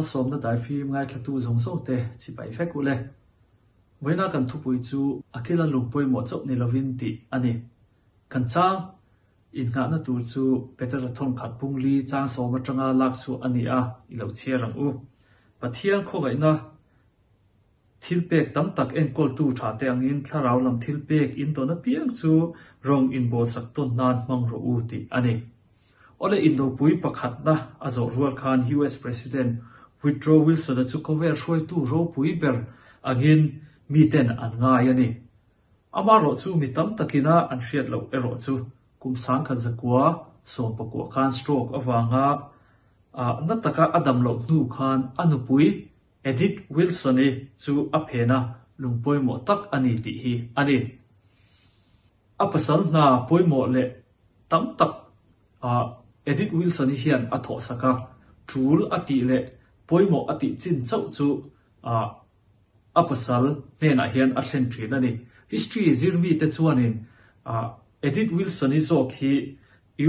Malsawmna daifim ngaithlatu zawng zawng te chibai vek u le. Vawiina kan thupui chu a kila lung pawimawh chauh ni lovin tih a ni. Kan chang innghahna tur chu Petera thawnkhat bungli chang sawm atanga lak chhuah a ni a, i lo chhiar ang u. Pathian khawngaihna Thilpek tam tak enkawltu tha te angin thlarau lam thilpek in tawn apiang chu rawng inbawlsak tawn nan hmang rawh u tih a ni. Awle indopui pakhatna a zawh rual khan US President Woodrow Wilson-a chu khawvel hruaitu ropui ber angin miten an ngai a ni. Amaherawh chu mi tam takina an hriat loh erawh chu kum 1919 khan stroke avanga na taka a dam loh hnu khan a nupui Edith Wilson-i chu a phen a, lung pawimawh tak a ni tih hi a ni. A pasal hna pawimawh leh tam tak Edith Wilson-i hian a thawhsak a, tul a tih leh pawimawh a tih chin chauh chu a pasal hnenah hian a thlen thin a ni. History zirmite chuanin Edith Wilson-i zawk hi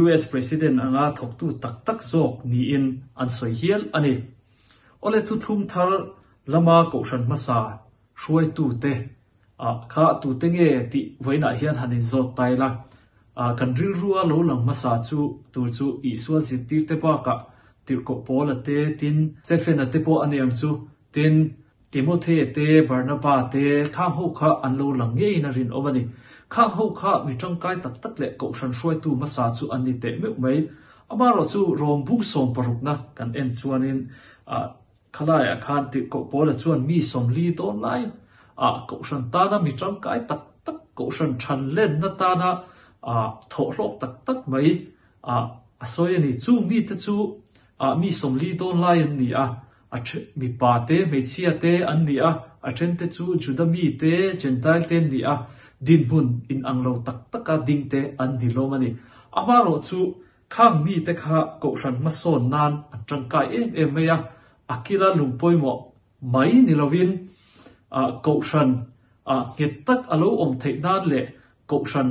US President anga thawktu tak tak zawk niin an sawi hial a ni. Awle thuthlung thar lama kohhran hmasa hruaitute kha tute nge tih vawiinah hian han inzawt ta ila, kan rilrua lo lang hmasa chu tur chu Isua zirtirte bakah Tirhkoh Paula te, tin Stephen-a te pawh a ni ang chu, tin Timothea te, Barnaba te, khang ho kha an lo lang ngeiin a rinawm a ni. Khang ho kha mi tangkai tak tak leh kohhran hruaitu hmasa chu an ni teh meuh mai. Amaherawh chu Rom bung sawm parukna kan en chuanin khalaiah khan Tirhkoh Paula chuan mi 40 dawn lai ah kohhran tana mi tangkai tak tak, kohhran than lenna tana thawhhlawk tak tak mai a sawi a ni. Chu mite chu mi 40 dawn lai an ni a, A then mipa te, hmeichhia te an ni a, a then te chu Juda mi te, Gentile te an ni a, dinhmun in ang lo tak taka ding te an ni hlawm a ni. Amaherawh chu khang mi te kha kohhran hmasawn nan an tangkai em em mai a, a kila lung pawimawh mai ni lovin kohhran nghet tak a lo awm theih nan leh kohhran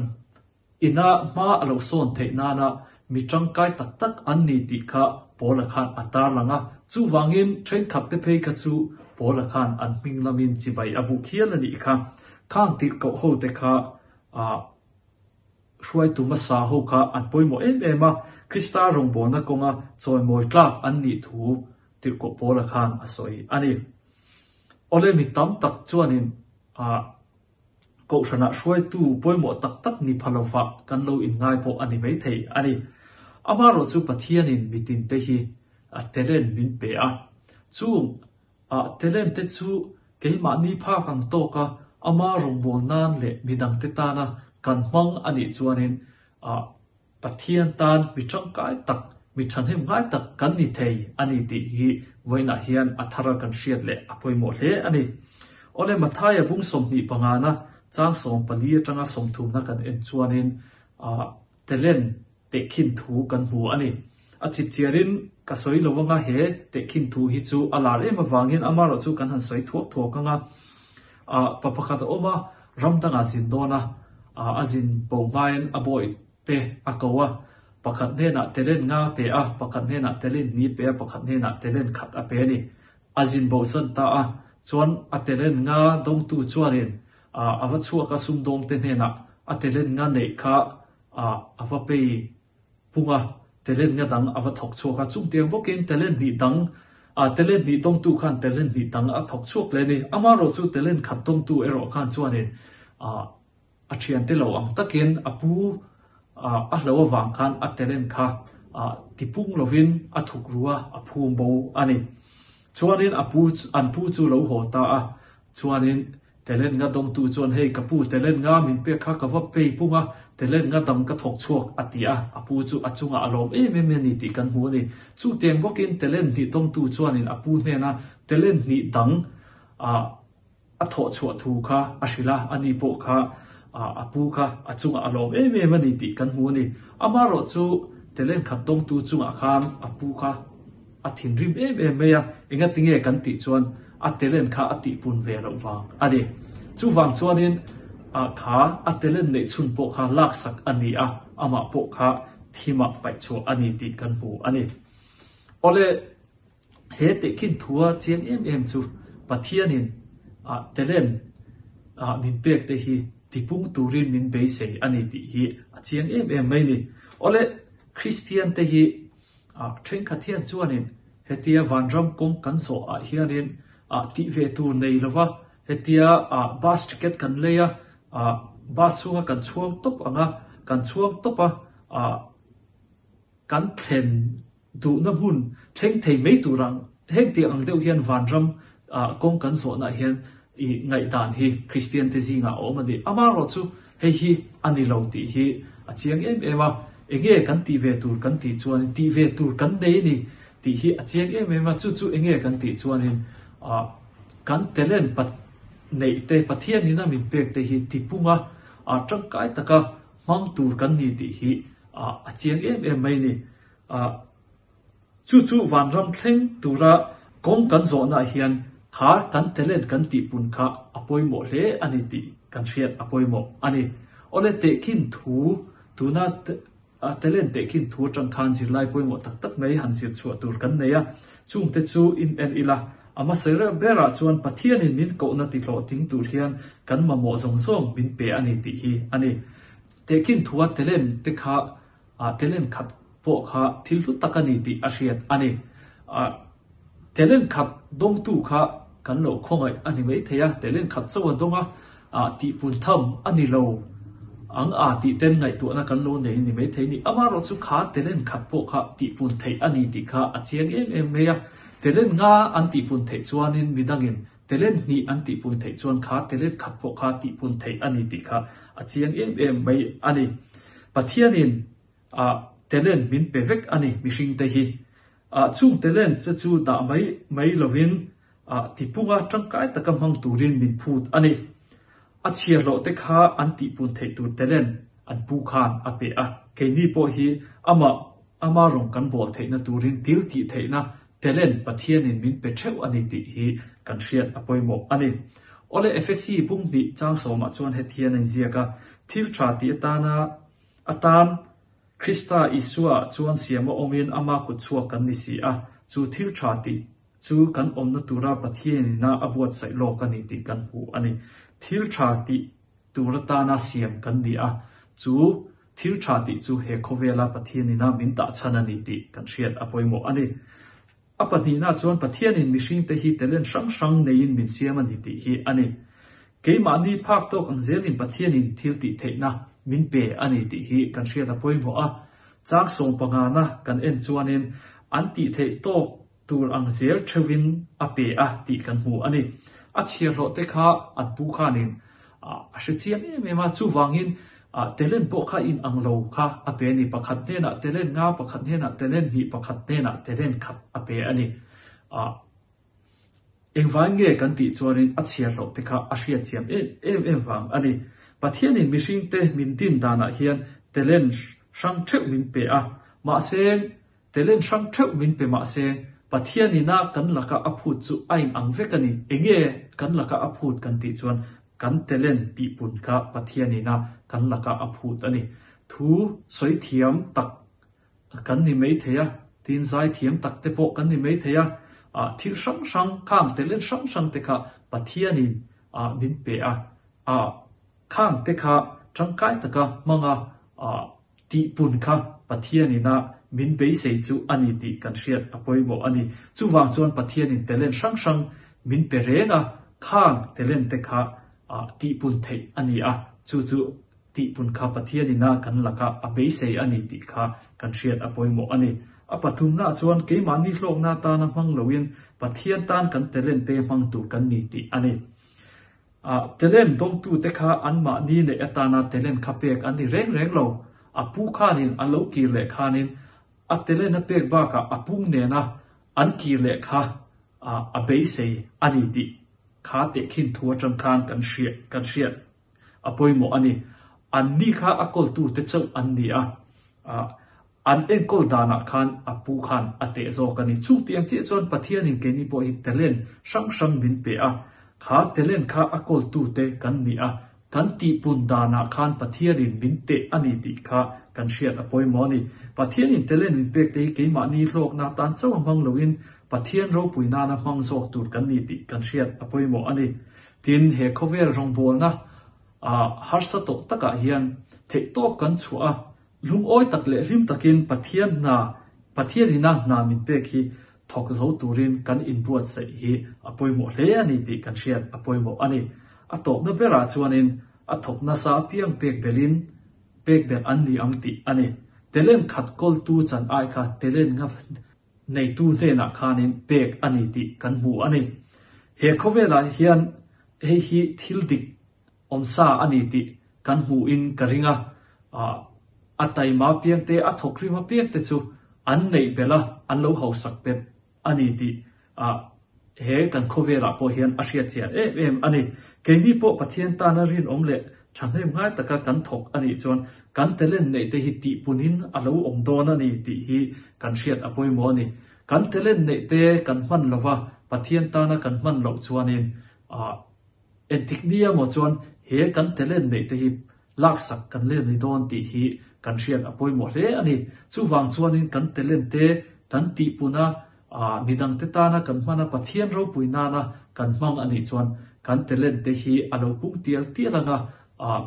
Ina hma a lo sawn theih nana mi tangkai tak tak an ni tih kha Paula khan a tarlang a, chuvangin thenkhat te phei kha chu Paula khan an hming lamin chibai a buk hial a nih kha. Khang tirhkoh ho te kha hruaitu hmasa ho kha an pawimawh em em a, Krista rawngbawlna kawnga chawimawi tlak an nih thu tirhkoh Paula khan a sawi a ni. Awle mi tam tak chuanin Kohhranah hruaitu pawimawh tak tak ni pha lova kan lo inngai pawh a ni maithei a ni. Amaherawh chu Pathianin mitinte hi a talent min pe a. Chung a talent te chu keimahni phak ang tawka ama rawngbâwl nan leh midangte tana kan hmang a nih chuanin a Pathian tan mi tangkai tak, mi thahnem ngai tak kan ni thei a ni tih hi vawiinah hian a thara kan hriat leh a pawimawh hle a ni. Awle Mathaia bung 25 na chang 14 atanga 30 na kan en chuanin talent tehkhin thu kan hmu a ni. A chipchiarin ka sawi lo anga he tehkhin thu hi chu a lar em avangin amaherawh chu kan han sawi thuak thuak anga pa pakhat a awm a, ram dangah zin dawn a, a zin bo hmain a bawi te a ko a, pakhat hnenah talent nga pe a, pakhat hnenah talent hnih pe a, pakhat hnenah talent khat a pe a ni. A zin bosan ta a, chuan a talent nga dawngtu chuanin a va chhuak a sumdawngte hnenah a talent nga neih kha a va pei pung a, talent nga dang a va thawk chhuak a, chungtiang bawkin talent hnih dang talent hnih dawngtu khan talent hnih dang a thawk chhuak leh a ni. Amaherawh chu talent khat dawngtu erawh khan chuanin A thiante lo ang takin a pu a hlo avang khan a talent kha tipung lovin a thuk ru a, a phum bo a ni. Chuanin a pu an pu chu lo haw ta a, chuanin talent nga dawngtu chuan hei ka pu talent nga min pek kha ka va pei pung a, talent nga dang ka thawk chhuak a ti a, a pu chu a chungah a lawm em em a ni tih kan hmu a ni. Chutiang bawkin talent hnih dawngtu chuanin a pu hnena talent hnih dang A thawh chhuah thu kha a hrilh a, ani pawh kha a pu kha a chungah a lawm em em a ni tih kan hmu a ni. Amaherawh chu talent khat dawngtu chungah khan a pu kha a thinrim em em mai a, engatinge kan tih chuan a talent kha a tihpun ve loh vang a ni. Chuvang chuanin kha a talent neih chhun pawh kha laksak a ni a, amah pawh kha thimah paih chhuah a ni tih kan hmu a ni. Awle. He tehkhin thua chiang em em chu Pathianin talent min pek te hi tipung turin min beisei a ni tih hi a chiang em em mai ni. Awle, Kristian te hi thenkhat hian chuanin hetia vanram kawng kan zawh ah hianin tih ve tur nei lova hetia bus ticket kan lei a, bus chhunga kan chhuang tawp ang a, kan chhuang tawp a, kan thlen duhna hmun thleng thei mai tur ang heng tih ang deuh hian vanram kawng kan zawhnaah hian i ngaihdan hi Kristian te zingah a awm a ni. Amaherawh chu hei hi a ni lo tih hi a chiang em em a, enge kan tih ve tur kan tih chuanin tih ve tur kan nei a ni tih hi a chiang em em a, chu chu enge kan tih chuanin kan talent neih te Pathian ina min pek te hi tipunga tangkai taka hmang tur kan ni tih hi a chiang em em mai a ni. Chu chu vanram thleng tura kawng kan zawhnaah hian kha kan talent kan tihpun kha a pawimawh hle a ni tih kan hriat a pawimawh a ni. Awle tehkhin thu tuna talent tehkhin thu atang khan zirlai pawimawh tak tak mai han zir chhuah tur kan nei a, chungte chu in en ila a hmasa reuh berah chuan Pathianin min kohna tihlawhtling tur hian kan mamawh zawng zawng min pe a ni tih hi a ni. Tehkhin thua talent te kha talent khat pawh kha thil hlu tak a ni tih a hriat a ni. Talent khat dawngtu kha kan lo khawngaih a ni maithei a, talent khat chauh a dawng a, tihpun tham a ni lo ang a tih ten ngaihtuahna kan lo nei a ni maithei a ni. Amaherawh chu kha talent khat pawh kha tihpun theih a ni tih kha a chiang em em mai a. Talent nga an tihpun theih chuanin midangin Talent hnih an tihpun theih chuan kha talent khat pawh kha tihpun theih a ni tih kha a chiang em em mai a ni. Pathianin ah talent min pe vek a ni mihringte hi. Ah chung talent che chu dah mai mai lovin ah tipunga tangkai taka hmang turin min phut a ni. A chhiarhlawh te kha an tihpun theih tur talent an pu khan a pe a. Keini pawh hi amah ama rawng kan bawl theihna turin thil tih theihna Talent Pathianin min pe theuh a ni tih hi kan hriat a pawimawh a ni. Awle Efesi bung hnih chang sawmah chuan heti hian a inziak a, Thil tha tih atana atan Krista Isua chuan siama awmin ama kut chhuak kan ni si a, chu thil tha tih chu kan awmna tura Pathianina a buatsaih lawk a ni tih kan hmu a ni. Thil tha tih tur atana siam kan ni a, chu Thil tha tih chu he khawvela Pathianina min dah chhan a ni tih kan hriat a pawimawh a ni. A pahnihna chuan Pathianin mihringte hi talent hrang hrang neiin min siam a ni tih hi a ni. Keimahni phak tawk ang zelin Pathianin thil tih theihna min pe a ni tih hi kan hriat a pawimawh a. Chang sawm pangana kan en chuanin an tih theih tawk tur ang zel theuhin a pe a tih kan hmu a ni. A chhiarhlawh te kha an pu khanin a hre chiang em em a, chuvangin talent pawh kha in ang lo kha a pe a ni. Pakhat hnenah talent nga, pakhat hnenah talent hnih, pakhat hnenah talent khat a pe a ni. Engvang nge kan tih chuanin a chhiarhlawh te kha a hriat thiam em em em vang a ni. Pathianin mihringte min din danah hian talent hrang theuh min pe a, mahse Talent hrang theuh min pe mah se, Pathian ina kan laka a phut chu a in ang vek a ni. Enge kan laka a phut kan tih chuan kan talent tihpun kha Pathian ina kan laka a phut a ni. Thu sawi thiam tak kan ni mai thei a, tin zai thiam tak te pawh kan ni mai thei a, thil hrang hrang khang talent hrang hrang te kha Pathian in min pe a, khang te kha tangkai taka hmanga Tihpun kha Pathianin a min beisei chu a ni tih kan hriat a pawimawh a ni. Chuvang chuan Pathianin talent hrang hrang min pe reng a, khang talent te kha tihpun theih a ni a, chu chu tihpun kha Pathianin a kan laka a beisei a ni tih kha kan hriat a pawimawh a ni. A pathumnaah chuan keimahni hlawkna atana hmang loin Pathian tan kan talent te hmang tur kan ni tih a ni. Ah, talent dawngtute kha anmahni neih atana talent kha pek an ni reng reng lo. A pu khanin a lo kir leh khanin a talent a pek bakah a pung nena an kir leh kha a beisei a ni tih kha tehkhin thu atang khan kan hriat kan hriat a pawimawh a ni. Anni kha a kawltute chauh an ni a. Ah, An enkawl danah khan a pu khan a teh zawk a ni. Chutiang chiah chuan Pathianin keini pawh hi talent hrang hrang min pe a, kha talent kha a kawltute kan ni a, kan tihpun danah khan Pathianin min teh a ni tih kha kan hriat a pawimawh a ni. Pathianin talent min pek te hi keimahni hlawkna tan chauh a hmang loin Pathian ropui nana hmang zawk tur kan ni tih kan hriat a pawimawh a ni. Tin, he khawvel rawngbawlna harsa tawh takah hian theihtawp kan chhuah a, Lungawi tak leh hlim takin Pathian hna, Pathian ina hna min pek hi thawk zo turin kan inbuatsaih hi a pawimawh hle a ni tih kan hriat a pawimawh a ni. A tawpna berah chuanin a thawk nasa apiang pek belhin pek belh an ni ang tih a ni. Telen khat kawltu chan ai kha telen nga neitu hnenah khanin pek a ni tih kan hmu a ni. He khawvelah hian hei hi thil dik Awmsa a ni tih kan hmuhin ka ring a, a taima piangte, a thawkrim apiangte chu an neih belh a, an lo hausak pet a ni tih he kan khawvelah pawh hian a hriat chian em em a ni. Keini pawh Pathian tana rinawm leh thahnem ngai taka kan thawk a nih chuan kan talent neihte hi tihpunin a lo awm dawn a ni tih hi kan hriat a pawimawh a ni. Kan talent neihte kan hman lova Pathian tana kan hman loh chuanin Engtik nia maw chuan he kan talent neih te hi laksak kan len ni dawn tih hi kan hriat a pawimawh hle a ni. Chuvang chuanin kan talent te kan tihpun a, midang te tana kan hman a, Pathian ropui nana kan hmang a nih chuan kan talent te hi a lo pung tial tial ang a,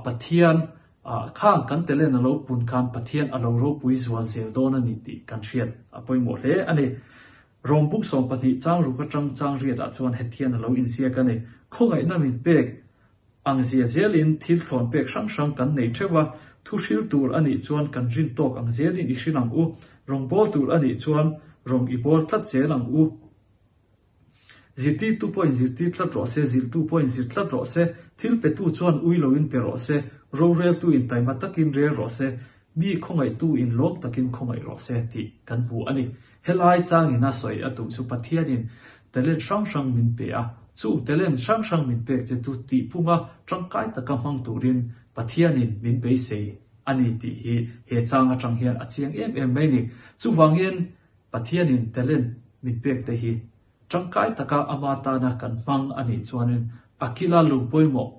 Pathian khang kan talent a lo pun khan Pathian a lo ropui zual zel dawn a ni tih kan hriat a pawimawh hle a ni. Rawng buk 12 chang ruk atang chang riatah chuan hetian a lo inziak a ni. Khawngaihna min pek ang zia zelin thil thlawn pek hrang hrang kan nei theuh a, thu hril tur a nih chuan kan rin tawk ang zelin i hril ang u, rawng bawl tur a nih chuan rawng i bawl tlat zel ang u. Zirtirtu pawhin zirtir tlat rawh se, zilhtu pawhin zir tlat rawh se, thil petu chuan ui loin pe rawh se, roreltu in taima takin rel rawh se, mi khawngaihtu in lawm takin khawngaih rawh se tih kan hmu a ni. Helai changin a sawi a tum chu Pathianin talent hrang hrang min pe a, chung talent hrang hrang min pek che chu tihpunga tangkai taka hmang turin Pathianin min beisei a ni tih hi he chang atang hian a chiang em em mai ni. Chuvangin Pathianin talent min pek te hi tangkai taka ama tana kan hmang a nih chuanin a kila lung pawimawh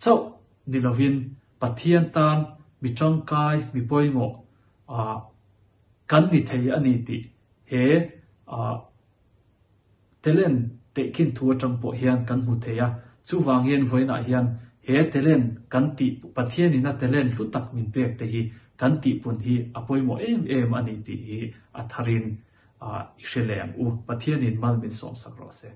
chauh ni lovin Pathian tan mi tangkai mi pawimawh Kan ni thei a ni tih he talent tehkhin thu atang pawh hian kan hmu thei a, chuvangin vawiinah hian he talent kan tih Pathianin a talent hlu tak min pek te hi kan tihpun hi a pawimawh em em a ni tih hi a tharin i hre leh ang u. Pathianin mal min sawmsak rawh se.